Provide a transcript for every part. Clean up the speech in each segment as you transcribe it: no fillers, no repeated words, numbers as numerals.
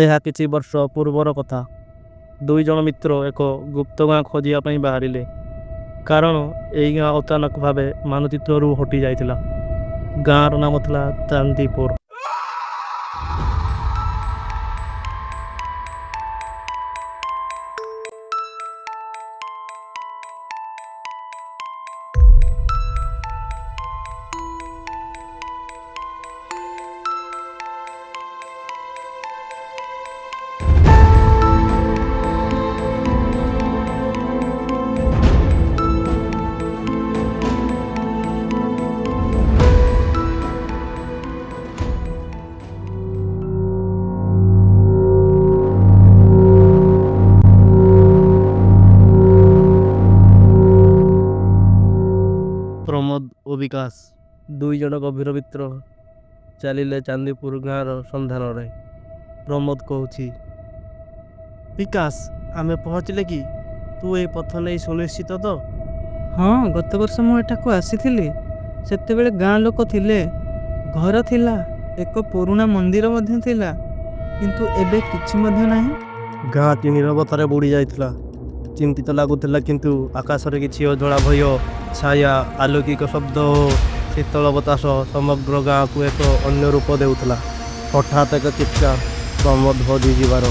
ଏହା କିଛି ବର୍ଷ ପୂର୍ବର କଥା। ଦୁଇଜଣ ମିତ୍ର ଏକ ଗୁପ୍ତ ଗାଁ ଖୋଜିବା ପାଇଁ ବାହାରିଲେ। କାରଣ ଏହି ଗାଁ ଅଚାନକ ଭାବେ ମାନଚିତ୍ରରୁ ହଟିଯାଇଥିଲା। ଗାଁର ନାମ ଥିଲା ଚାନ୍ଦିପୁର। ପ୍ରମୋଦ ଓ ବିକାଶ ଦୁଇଜଣ ଗଭୀର ମିତ୍ର ଚାଲିଲେ ଚାନ୍ଦିପୁର ଗାଁର ସନ୍ଧାନରେ। ପ୍ରମୋଦ କହୁଛି, ବିକାଶ, ଆମେ ପହଞ୍ଚିଲେ କି? ତୁ ଏ ପଥ ନେଇ ସୁନିଶ୍ଚିତ ତ? ହଁ, ଗତ ବର୍ଷ ମୁଁ ଏଠାକୁ ଆସିଥିଲି। ସେତେବେଳେ ଗାଁ ଲୋକ ଥିଲେ, ଘର ଥିଲା, ଏକ ପୁରୁଣା ମନ୍ଦିର ମଧ୍ୟ ଥିଲା। କିନ୍ତୁ ଏବେ କିଛି ମଧ୍ୟ ନାହିଁ। ଗାଁଟି ନୀରବତାରେ ବୁଡ଼ି ଯାଇଥିଲା। ଚିନ୍ତିତ ଲାଗୁଥିଲା କିନ୍ତୁ ଆକାଶରେ କିଛି ଅଜଣା ଭୟ, ଛାୟା, ଆଲୌକିକ ଶବ୍ଦ ଓ ଶୀତଳ ବତାସ ସମଗ୍ର ଗାଁକୁ ଏକ ଅନ୍ୟ ରୂପ ଦେଉଥିଲା। ହଠାତ୍ ଏକ ଚିତ୍କାର, ପ୍ରମୋଦ ହଜିଯିବାର।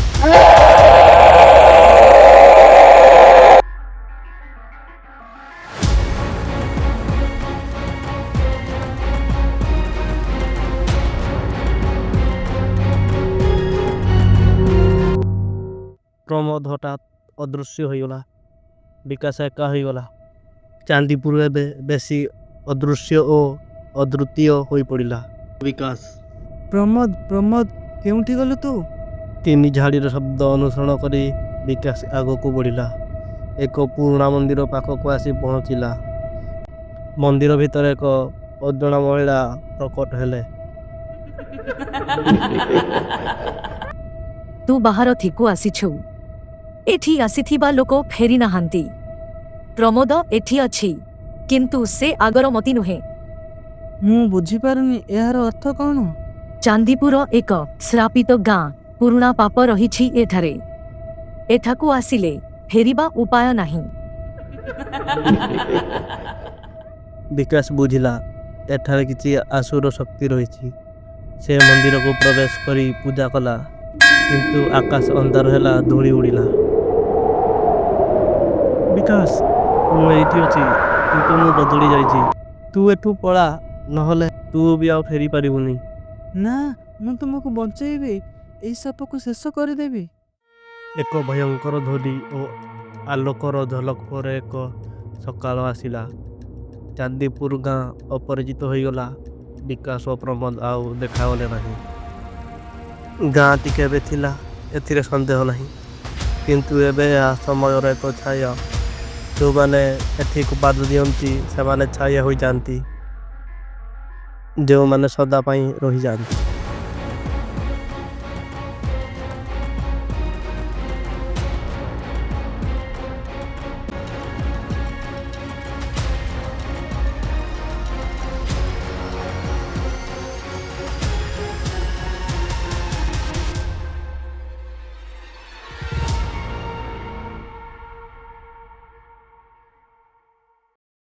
ପ୍ରମୋଦ ହଠାତ୍ ଅଦୃଶ୍ୟ ହୋଇଗଲା। ବିକାଶ ଏକା ହୋଇଗଲା। ଚାନ୍ଦିପୁର ଏବେ ବେଶୀ ଅଦୃଶ୍ୟ ଓ ଅଦ୍ୱିତୀୟ ହୋଇପଡ଼ିଲା। ବିକାଶ। ପ୍ରମୋଦ, ପ୍ରମୋଦ, କେଉଁଠି ଗଲୁ ତୁ? ତିନି ଝାଡ଼ିର ଶବ୍ଦ ଅନୁସରଣ କରି ବିକାଶ ଆଗକୁ ବଢ଼ିଲା। ଏକ ପୁରୁଣା ମନ୍ଦିର ପାଖକୁ ଆସି ପହଞ୍ଚିଲା। ମନ୍ଦିର ଭିତରେ ଏକ ଅଜଣା ମହିଳା ପ୍ରକଟ ହେଲେ। ତୁ ବାହାରଥିକୁ ଆସିଛୁ। ଏଠି ଆସିଥିବା ଲୋକ ଫେରି ନାହାନ୍ତି। ପ୍ରମୋଦ ଏଠି ଅଛି, କିନ୍ତୁ ସେ ଆଗର ମତି ନୁହେଁ। ମୁଁ ବୁଝିପାରୁନି, ଏହାର ଅର୍ଥ କ'ଣ? ଚାନ୍ଦିପୁର ଏକ ଶ୍ରାପିତ ଗାଁ। ପୁରୁଣା ପାପ ରହିଛି ଏଠାରେ। ଏଠାକୁ ଆସିଲେ ଫେରିବା ଉପାୟ ନାହିଁ। ବିକାଶ ବୁଝିଲା, ଏଠାରେ କିଛି ଆସୁର ଶକ୍ତି ରହିଛି। ସେ ମନ୍ଦିରକୁ ପ୍ରବେଶ କରି ପୂଜା କଲା। କିନ୍ତୁ ଆକାଶ ଅନ୍ଧାର ହେଲା, ଧୂଳି ଉଡ଼ିଲା। ବିକାଶ, ମୁଁ ଏଇଠି ଅଛି, କିନ୍ତୁ ମୁଁ ବଦଳି ଯାଇଛି। ତୁ ଏଠୁ ପଳା, ନହେଲେ ତୁ ବି ଆଉ ଫେରି ପାରିବୁନି। ନା, ମୁଁ ତୁମକୁ ବଞ୍ଚେଇବି। ଏହି ଶାପକୁ ଶେଷ କରିଦେବି। ଏକ ଭୟଙ୍କର ଧ୍ୱନି ଓ ଆଲୋକର ଝଲକ ପରେ ଏକ ସକାଳ ଆସିଲା। ଚାନ୍ଦିପୁର ଗାଁ ଅପରିଚିତ ହୋଇଗଲା। ବିକାଶ ଓ ପ୍ରମୋଦ ଆଉ ଦେଖାଗଲେ ନାହିଁ। ଗାଁଟି କେବେ ଥିଲା, ଏଥିରେ ସନ୍ଦେହ ନାହିଁ। କିନ୍ତୁ ଏବେ ଏହା ସମୟର ଏକ ଛାୟା। ଯେଉଁମାନେ ଏଠିକୁ ପାଦ ଦିଅନ୍ତି, ସେମାନେ ଛାୟା ହୋଇଯାଆନ୍ତି। ଯେଉଁମାନେ ସଦା ପାଇଁ ରହିଯାଆନ୍ତି।